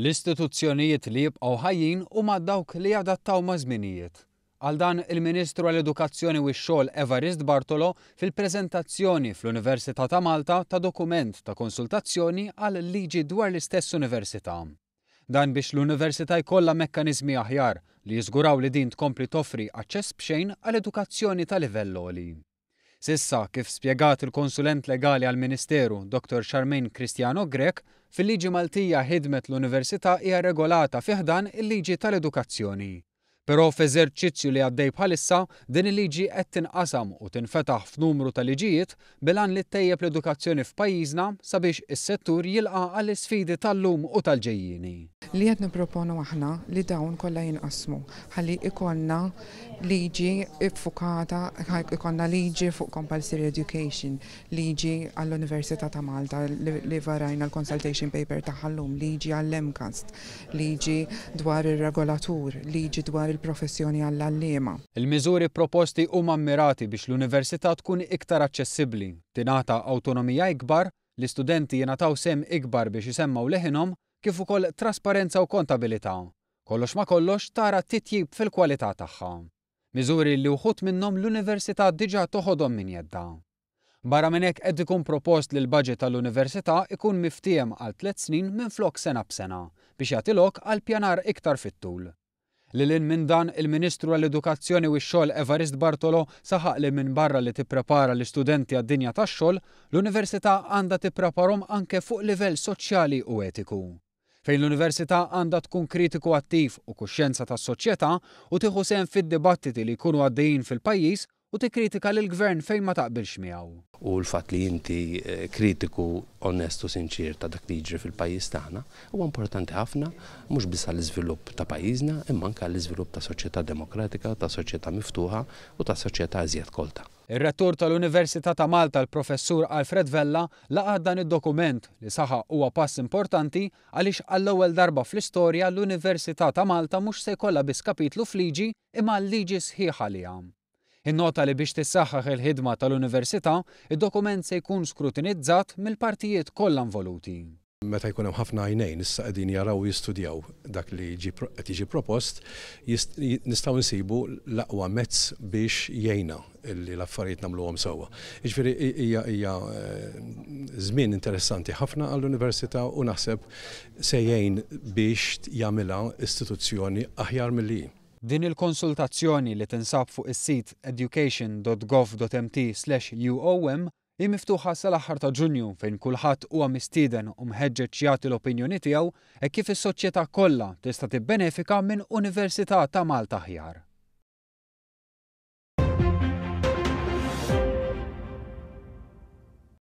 L-istituzzjonijiet li jibqgħu ħajjin huma dawk li jadattaw maż-żminijiet. Qal dan il-Ministru għall-Edukazzjoni u x-Xogħol Evarist Bartolo fil-preżentazzjoni fl-Università ta' Malta ta' dokument ta' konsultazzjoni għal liġi dwar l-istess università. Dan biex l-università jkollha mekkaniżmi aħjar li jiżguraw li din tkompli toffri aċċess b'xejn għal edukazzjoni ta' livell għoli. S'issa, kif spjegat il-konsulent legali għall-Ministeru, Dottor Charmaine Cristiano Grech, fil-liġi Maltija ħidmet l-Università hija regolata fi ħdan il-liġi tal-edukazzjoni. Però f'eżerċizzju li għaddej bħalissa, din il-liġi qed tinqasam u tinfetaħ f'numru ta' liġijiet bil-għan li ttejjeb l-edukazzjoni f'pajjiżna sabiex is-settur jilqa' għall-isfidi tal-lum u tal-ġejjieni. Li qed nipproponu aħna li dawn kollha jinqasmu ħalli ikollna liġi ffukata, ikollna liġi fuq compulsory education, liġi għall-Università ta' Malta li varajna l-consultation paper tagħha llum, liġi għall-MCAST, liġi dwar ir-regolatur, liġi dwar il-professjoni għall-għalliema. Il-miżuri proposti huma mmirati biex l-Università tkun iktar aċċessibbli, tingħata awtonomija ikbar, l-istudenti jingħataw sehem ikbar biex isemmgħu leħinhom, kif ukoll trasparenza u kontabilità. Kollox ma' kollox tara titjib fil-kwalità tagħha. Miżuri li wħud minnhom l-Università diġà toħodhom minn jeddha. Barra minn hekk qed ikun propost li l-budget tal-Università ikun miftiehem għal tlett snin minflok sena b'sena, biex jagħti lok għal pjanar iktar fit-tul. Lil hinn minn dan, il-Ministru għall-Edukazzjoni u x-Xogħol Evarist Bartolo saħaq li minbarra li tipprepara l-istudenti għad-dinja tax-xogħol, l-Università għandha tippreparhom anke fuq livell soċjali u etiku. Fejn l-Università għandha tkun kritiku attiv u kuxjenza tas-soċjetà u tieħu sehem fid-dibattiti li jkunu għaddejjin fil-pajjiż u tikkritika lill-Gvern fejn ma taqbilx miegħu. U l-fatt li inti kritiku onest u sinċier ta' dak li jiġri fil-pajjiż tagħna huwa importanti ħafna mhux biss għall-iżvilupp ta' pajjiżna imma anke għall-iżvilupp ta' soċjetà demokratika, ta' soċjetà miftuħa u ta' soċjetà iżjed kolta. Ir-Rettur tal-Università ta' Malta l-Professur Alfred Vella laqa' dan id-dokument li saħaq huwa pass importanti għaliex għall-ewwel darba fl-istorja l-Università ta' Malta mhux se jkollha biss kapitlu f'liġi imma liġi sħiħa għaliha. Innota li biex tissaħħaħ il-ħidma tal-Università, id-dokument se jkun skrutinizzat mill-partijiet kollha involuti. Meta jkun hemm ħafna għajnejn issa qegħdin jaraw u jistudjaw dak li qed jiġi propost, nistgħu nsibu l-aqwa mezz biex jgħinna li l-affarijiet nagħmluhom sewwa. Jiġifieri hija hija żmien interessanti ħafna għall-Università u naħseb se jgħin biex jagħmilha istituzzjoni aħjar milli hi. Din il-konsultazzjoni li tinsab fuq is-sit education.gov.mt/uom hi miftuħa sal-aħħar ta' Ġunju fejn kulħadd huwa mistieden u mħeġġeġ jagħti l-opinjoni tiegħu hekk kif is-soċjetà kollha tista' tibbenefika minn Università ta' Malta aħjar.